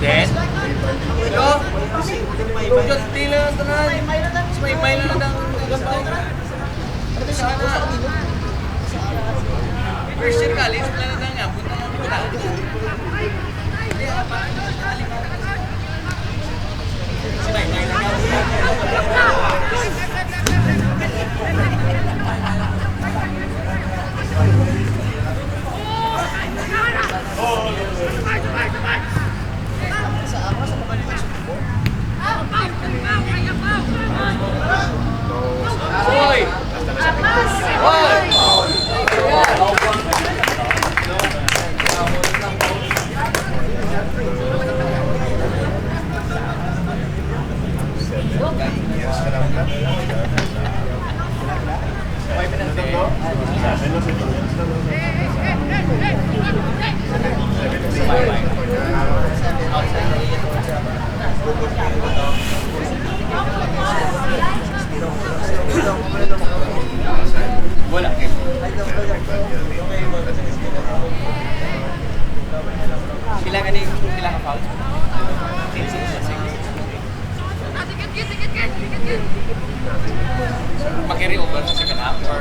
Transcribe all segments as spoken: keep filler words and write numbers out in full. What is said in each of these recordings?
Then, ito, ito, tila, tanan. Mas may, may na lang ang first year college, wala na lang nga. Punta na, punta. Wala. Kailangan ni, kailangan foul. Makiri over sa second half or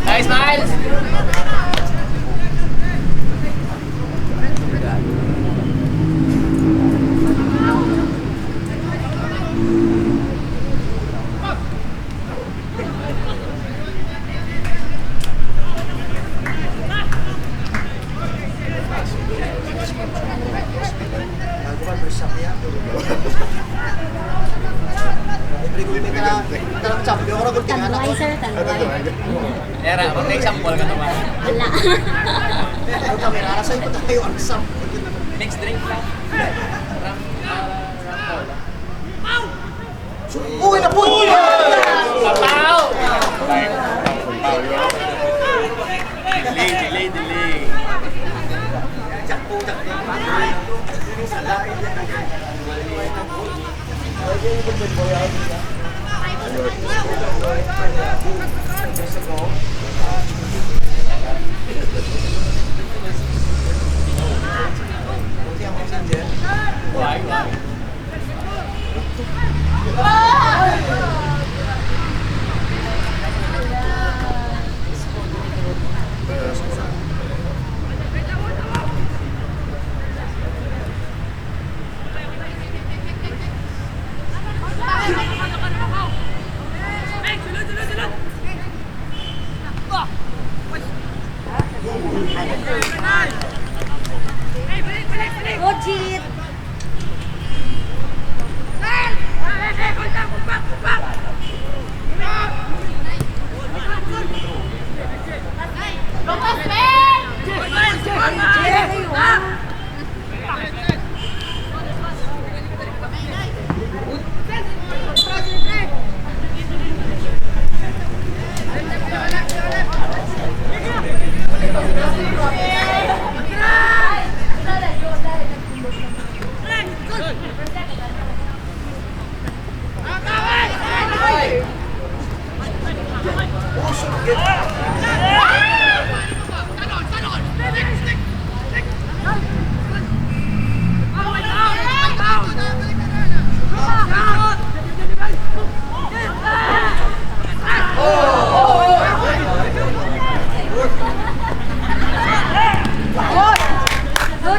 Nice, Miles! Tanduay, sir, tanduay. Era, mag-example ka naman. Wala. Ang kamera, nasa ito tayo ang sample. Mixed drink lang. Ram, ah, ram cola. Uy, na po! Kapaw! Delay, delay, delay. Why, why? Ojit!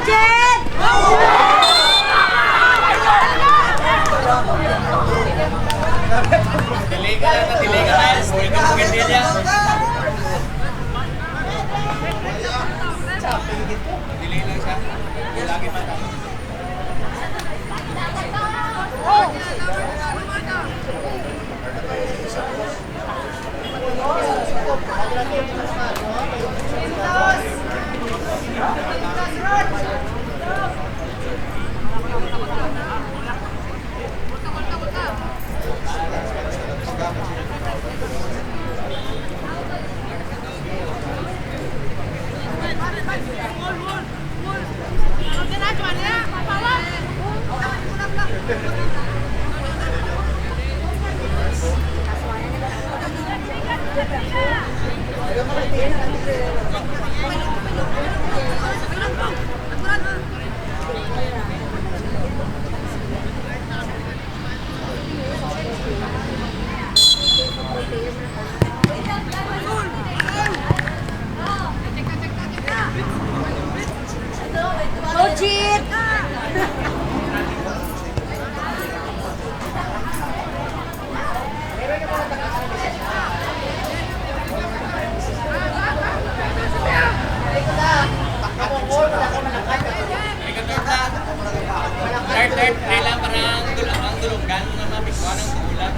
Jen! Delay ka lang, delay ka, guys. Delay ka, Candela. Delay lang siya. Lagi pa. Legit! Third, third, kailangan parang dul-, ang dulunggan na mapikwa ng ulan.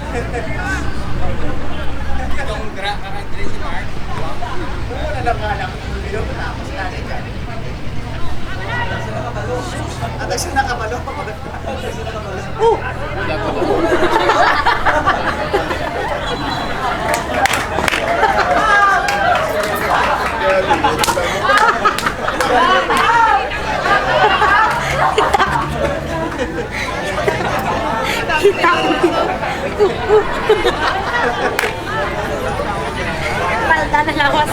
Itong gra-, parang Tracy Mark. Oo, alam nga lang. Pero tapos na rin yan. At ang sinakabalo. Kita ko. Palda na lawas.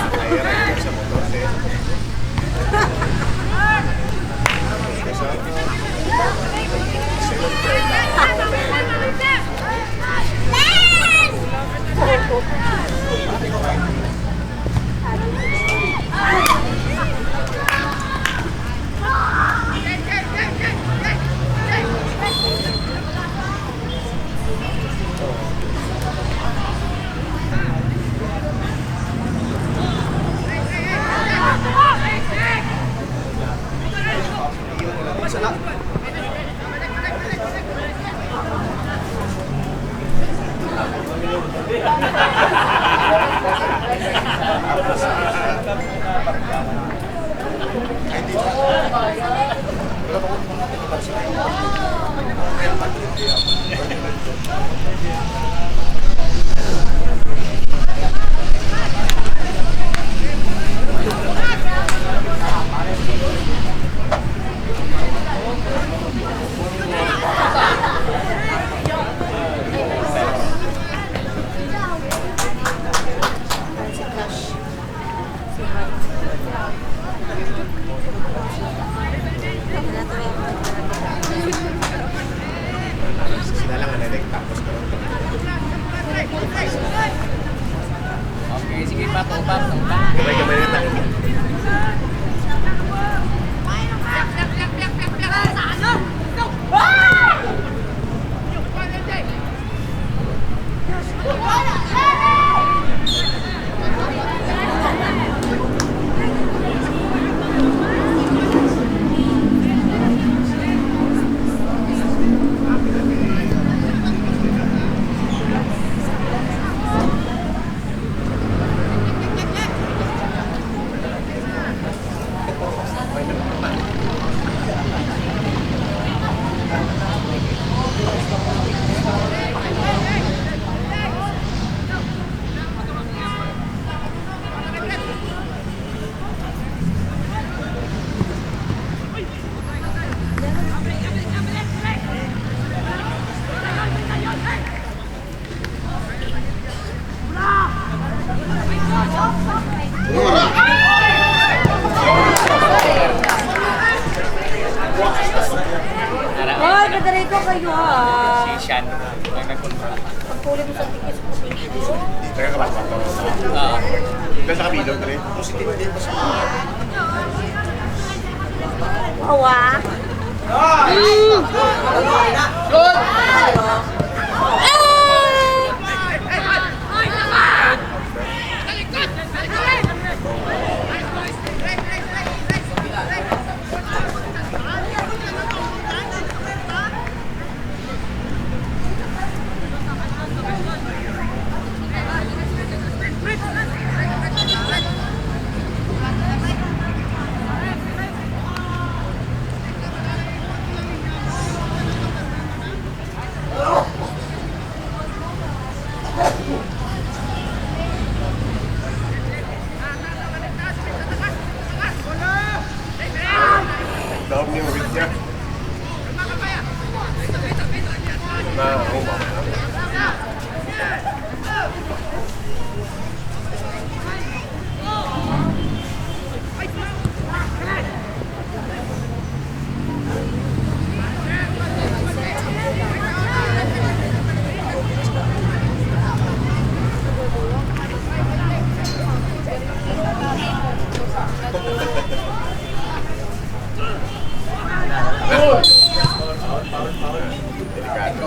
Sila lang ang nalagay, tapos karon. Okay, sige pa, tupak, tupak. Gamay-gamay na tayo. Hoy, kadiri ko kayo, ha. Si Shan. Ang nagpunta. Pagpuli mo sa ticket. Kaya ka ba? Oo. Doon sa kabilog, pre. Positive din pa sa mga. Awa. Daog ni Uwit niya. Na, oh, baka na. Delikado.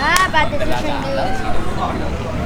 Ah, bad decision, Dave.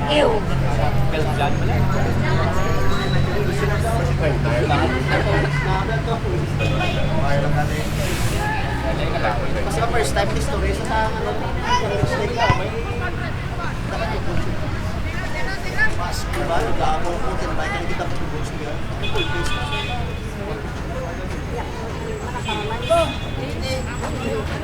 Ew. Basta first time ni story sa, ano, mas, diba, nag-aabang ko, tinabay ka na kita, pag-ubos niya. Ano po yung face mask? Yak, mana ka naman. Goal!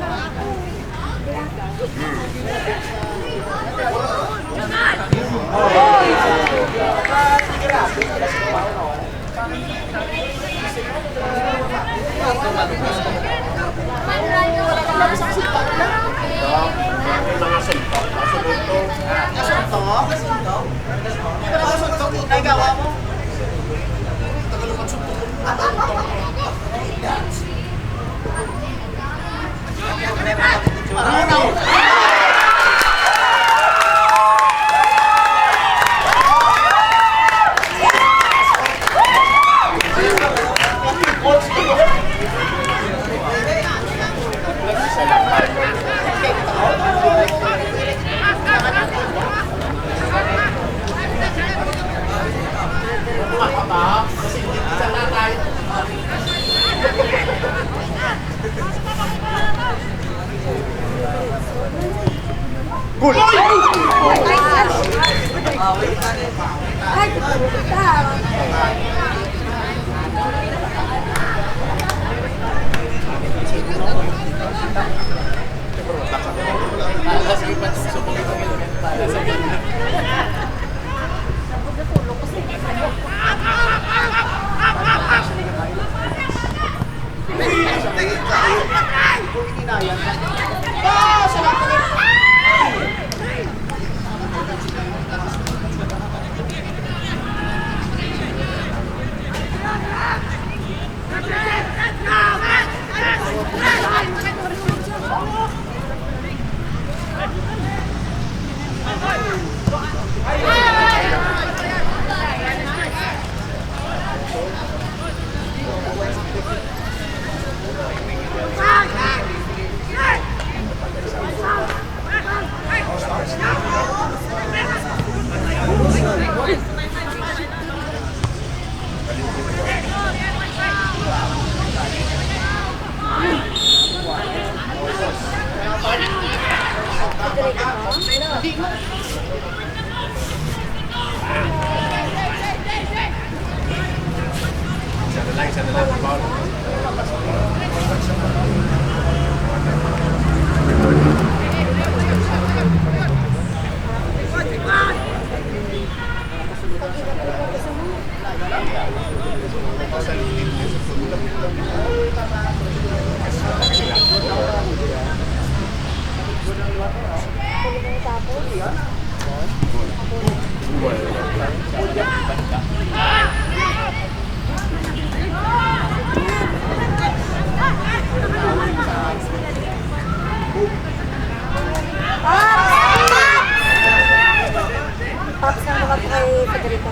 Pops, ang mga kay Federico.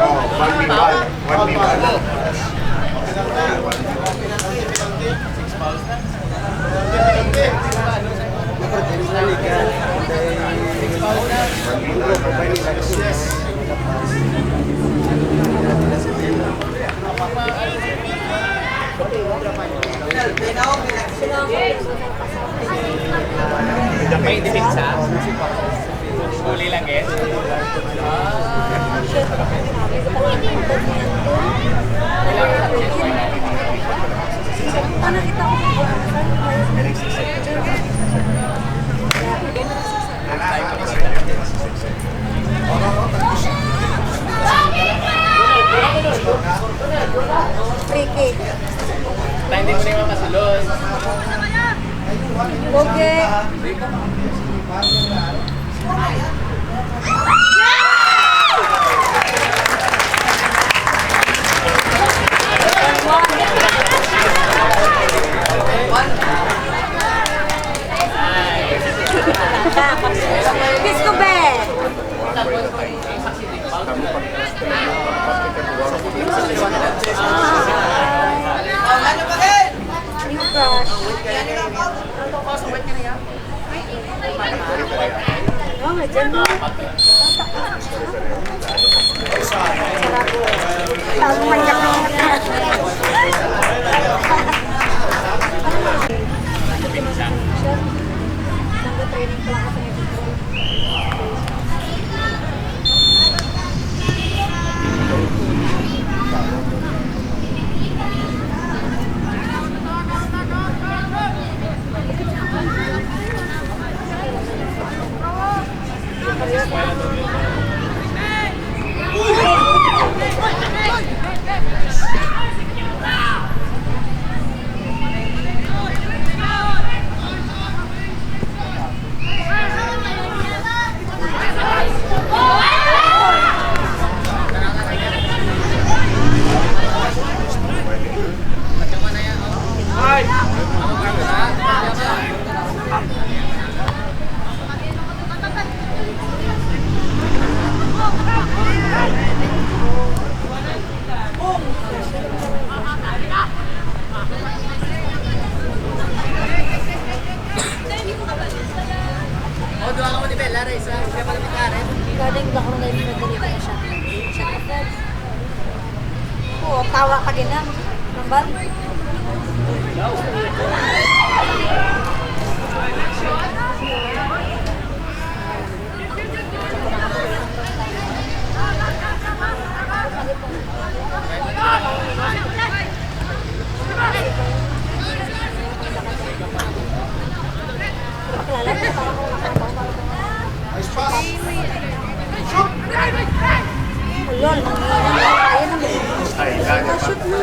Oh, one v one. One v one. May depensa? Huli lang, eh. Free kick. Tayo, hindi mo na yung mamasulod. Okay. Disco Band. New brush. Oh, dyan mo. Tama, manyak na. Sangga training pa lang ako sa medyo. O, duha ka mo ni Bella, Reza. Siya pala may Karen. Galing ba akong live na ganito na siya? Siya na, Fred. Oo, tawa ka din lang. Nambal? Ulol, manginang na tayo ng shoot mo.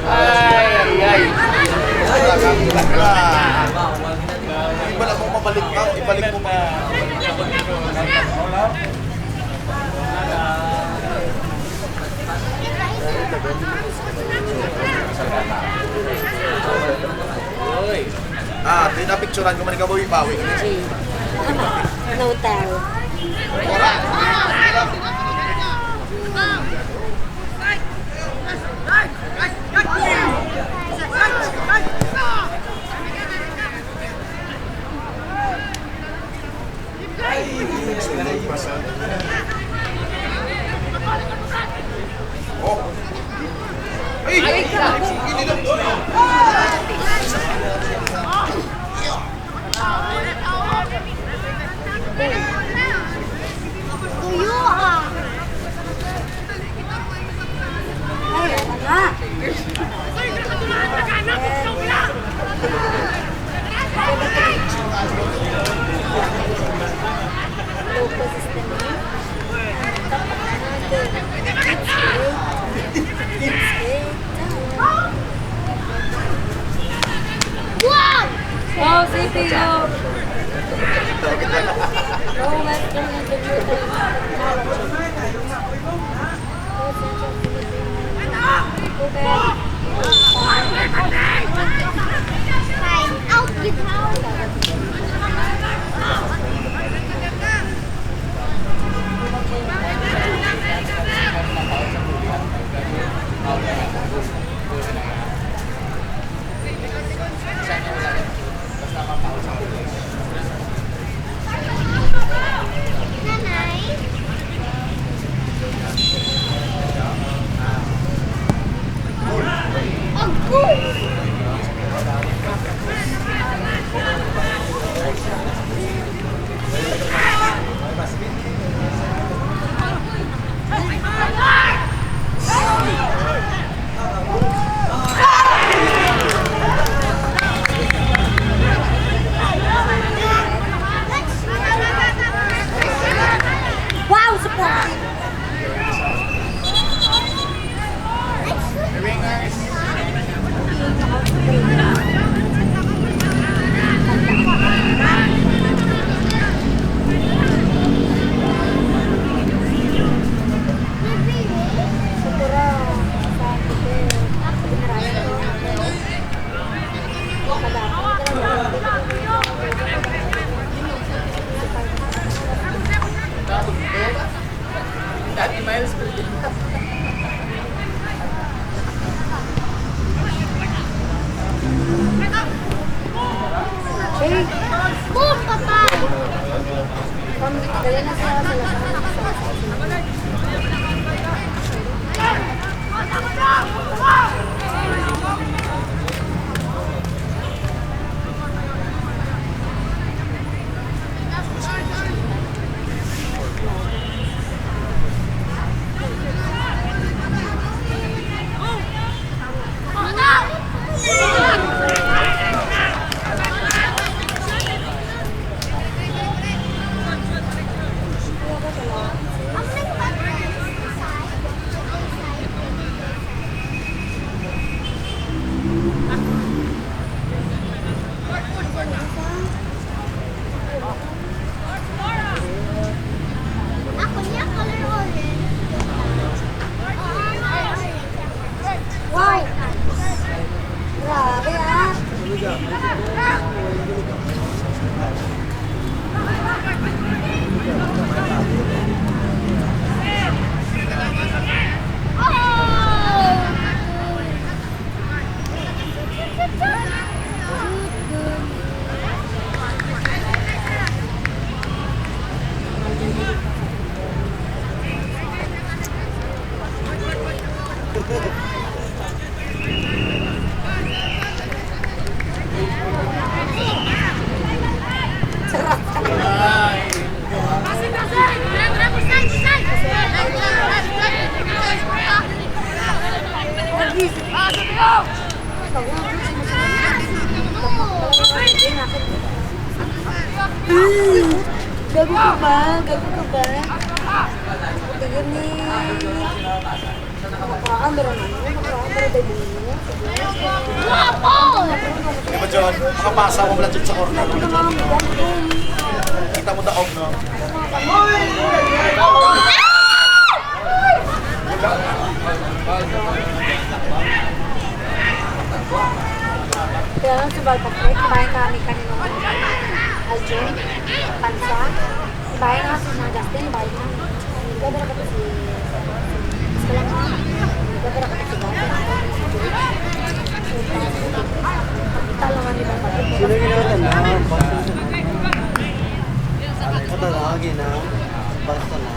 Ay, ay, ay. Wala kang bakla. Wala mong mabalik ka, ibalik mo pa. Uy. Ah, di na picturean ko man ikaw, bawi-bawi. G. No tell. Tuyo, ah. Ay, wala na. Locos is the name. It's great. It's great. Wow! Wow, C P U! Lowest community. Fine. Out, get out. Wow, supportive. Dati miles per day. Boom, patay! Pam-, dali na sa, sa, sa, sa, sa, Wow! Grabe, ah! Gago ka ba? Gago ka ba? Tigil ni... Makuraan, pero ano? Makuraan, pero dali. Di ba, John? Mga pasa mo pala dyan sa corner. Kita mo daog, no? Kaya lang si Balpatrick, kumain kami kanina. Aljun, Pansa, kumain na si Justin, kumain na. Ikaw ba nakapag-, ikaw ba nakapag-, Sino yung nakatanda? Basta na. Ito lagi na. Basta na.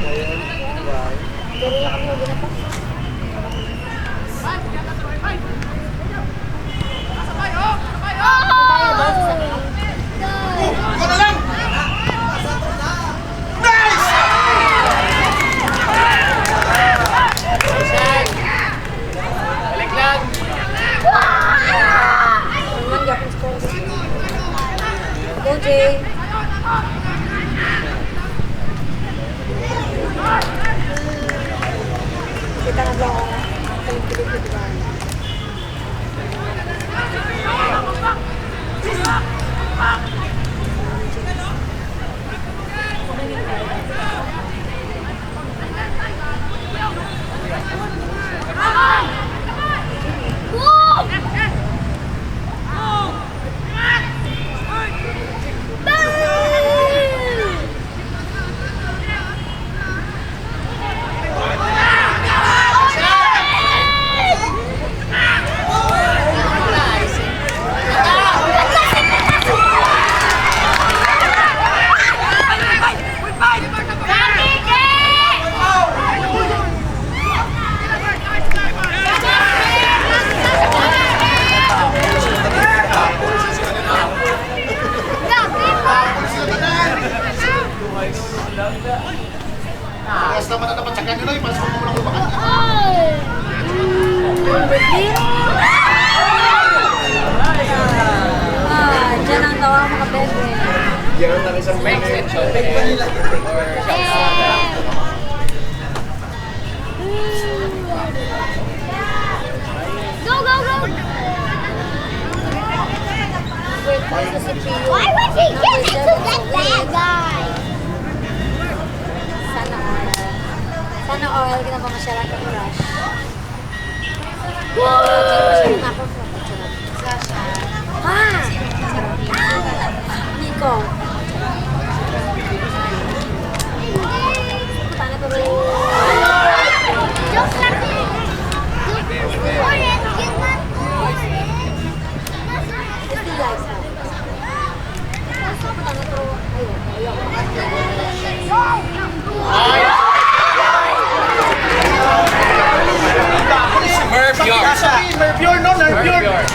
Ayun. Bye. Dali na kami, huwag na po. Balik lang. Go, Jay. Kita na ba ako? Kalimpilit ko, diba? Basta man na napatsakan nyo na, ipasok mo na kulbakan. Ah, dyan ang tawa, mga bebe. Yan ang isang May extension. Or shout out. Go, go, go! Why would he give it to that bad guy? Sana all. Sana all, ginapamasyal ang crush. Woo! Ah! Nico. Joke lang. Still life. Merpure. Merpure, no? Merpure. Merpure.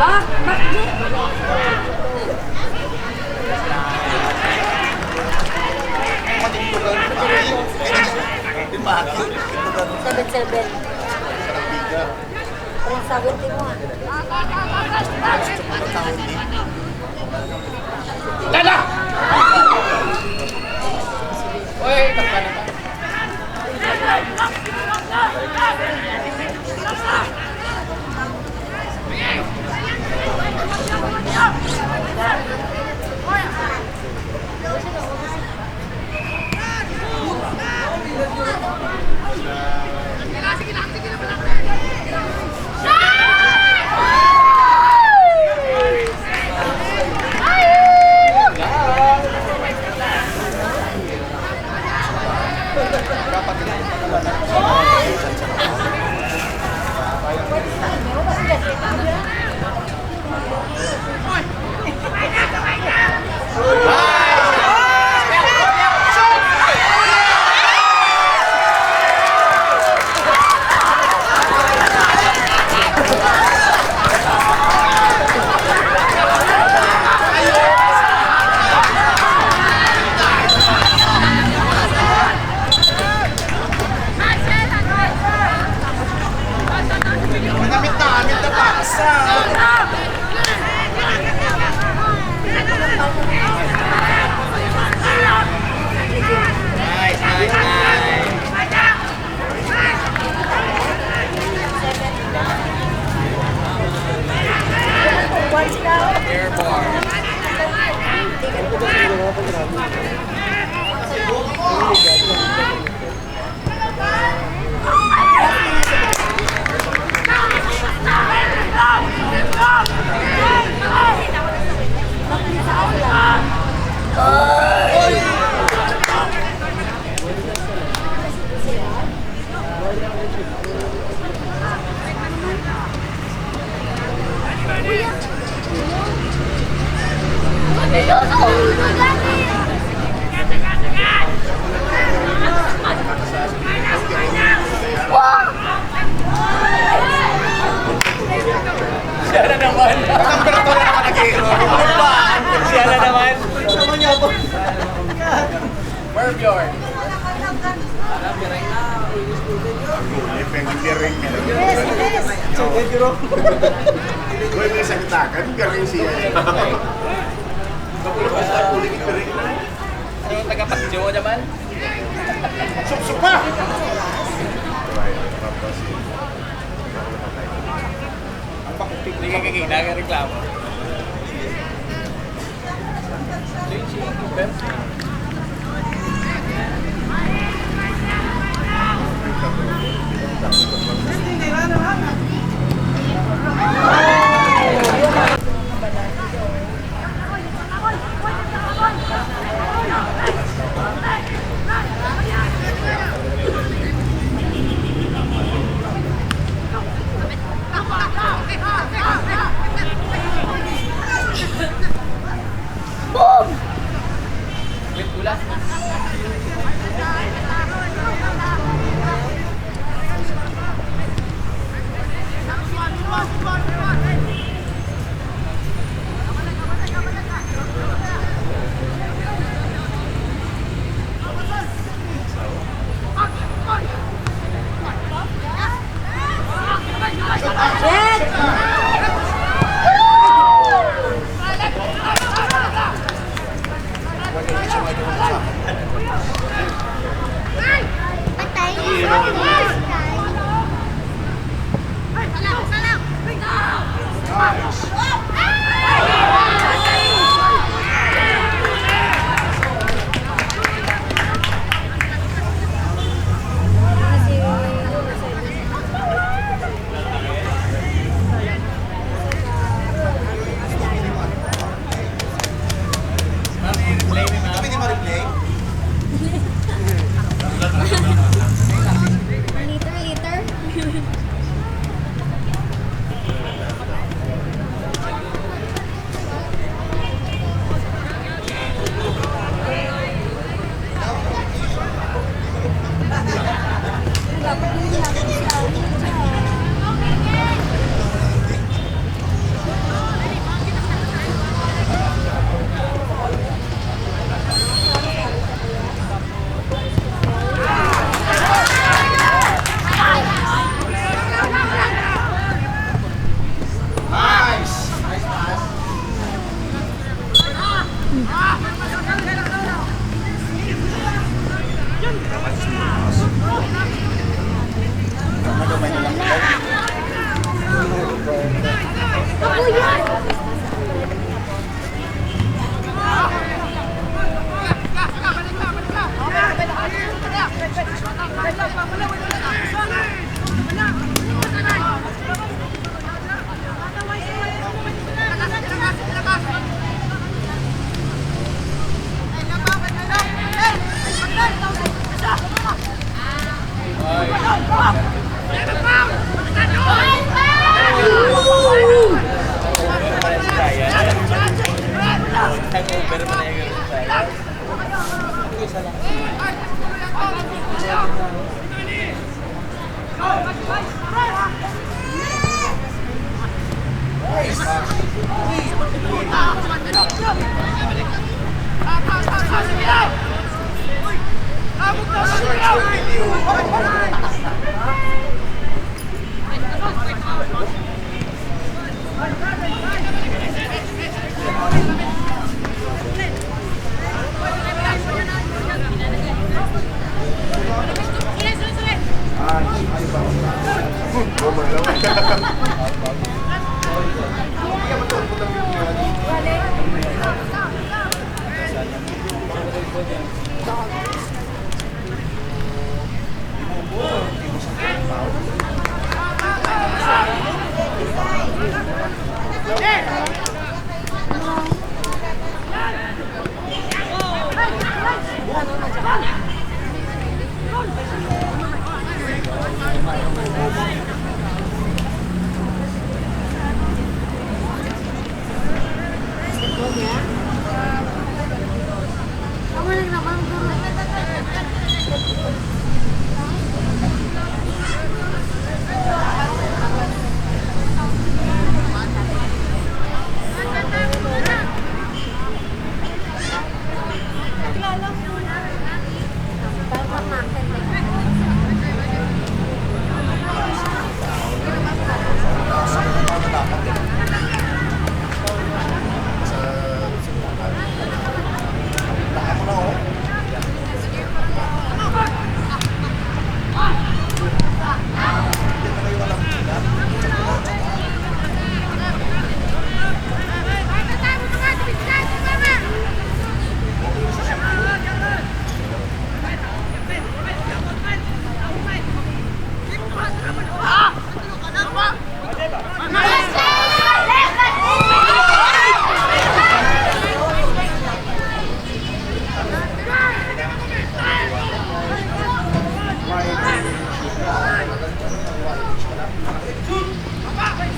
Bak, bak, di. Seven seven. Ang sagot mo, ah. Tala! Oy, tagpa na ka. Siya na naman. Ang temperatura naman nag-iiro. Siya na naman. Ano naman niya ako? Mervior. Ay, pwede di rin. Yes, yes. Uy, may salita ka. Galing siya. Kapulog ka sa kulit, di rin. Ano yung taga-Patyo naman? Suksuka! Hindi ka kikita, ka reklamo. Boom! Patay.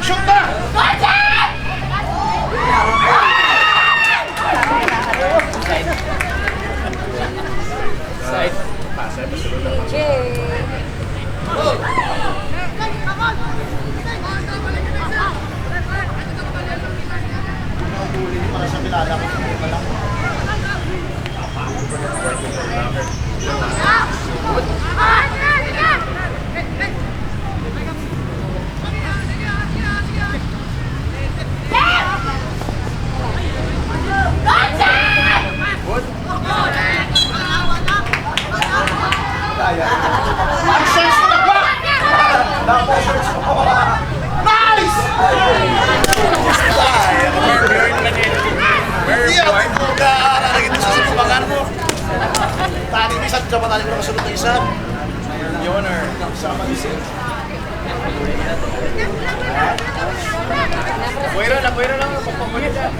Shoot na! Side. Pasay, masulod na. J J. Para sa kilala ko, hindi pa lang. Ang search mo na ba? Dapat search mo. Nice! Very good. Tani, may isa, isa pa tani mo nakasunod na isa. Yun, or sa pagising. Puwera na, puwera na, pagpapulit na.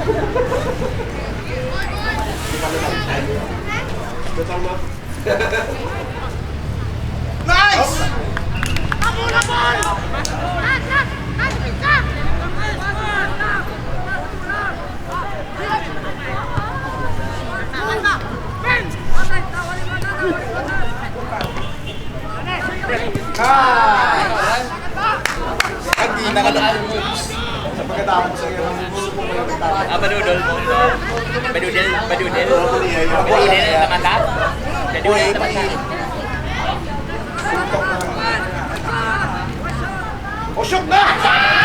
Nice! Nice! Ang di na ka lang. Sa pagkatapos, sa iyang gusto ko may pagkatapos. Ah, padudol mo. Padudol, padudol. Padudol, tamata. Padudol, tamata. O, shoot na!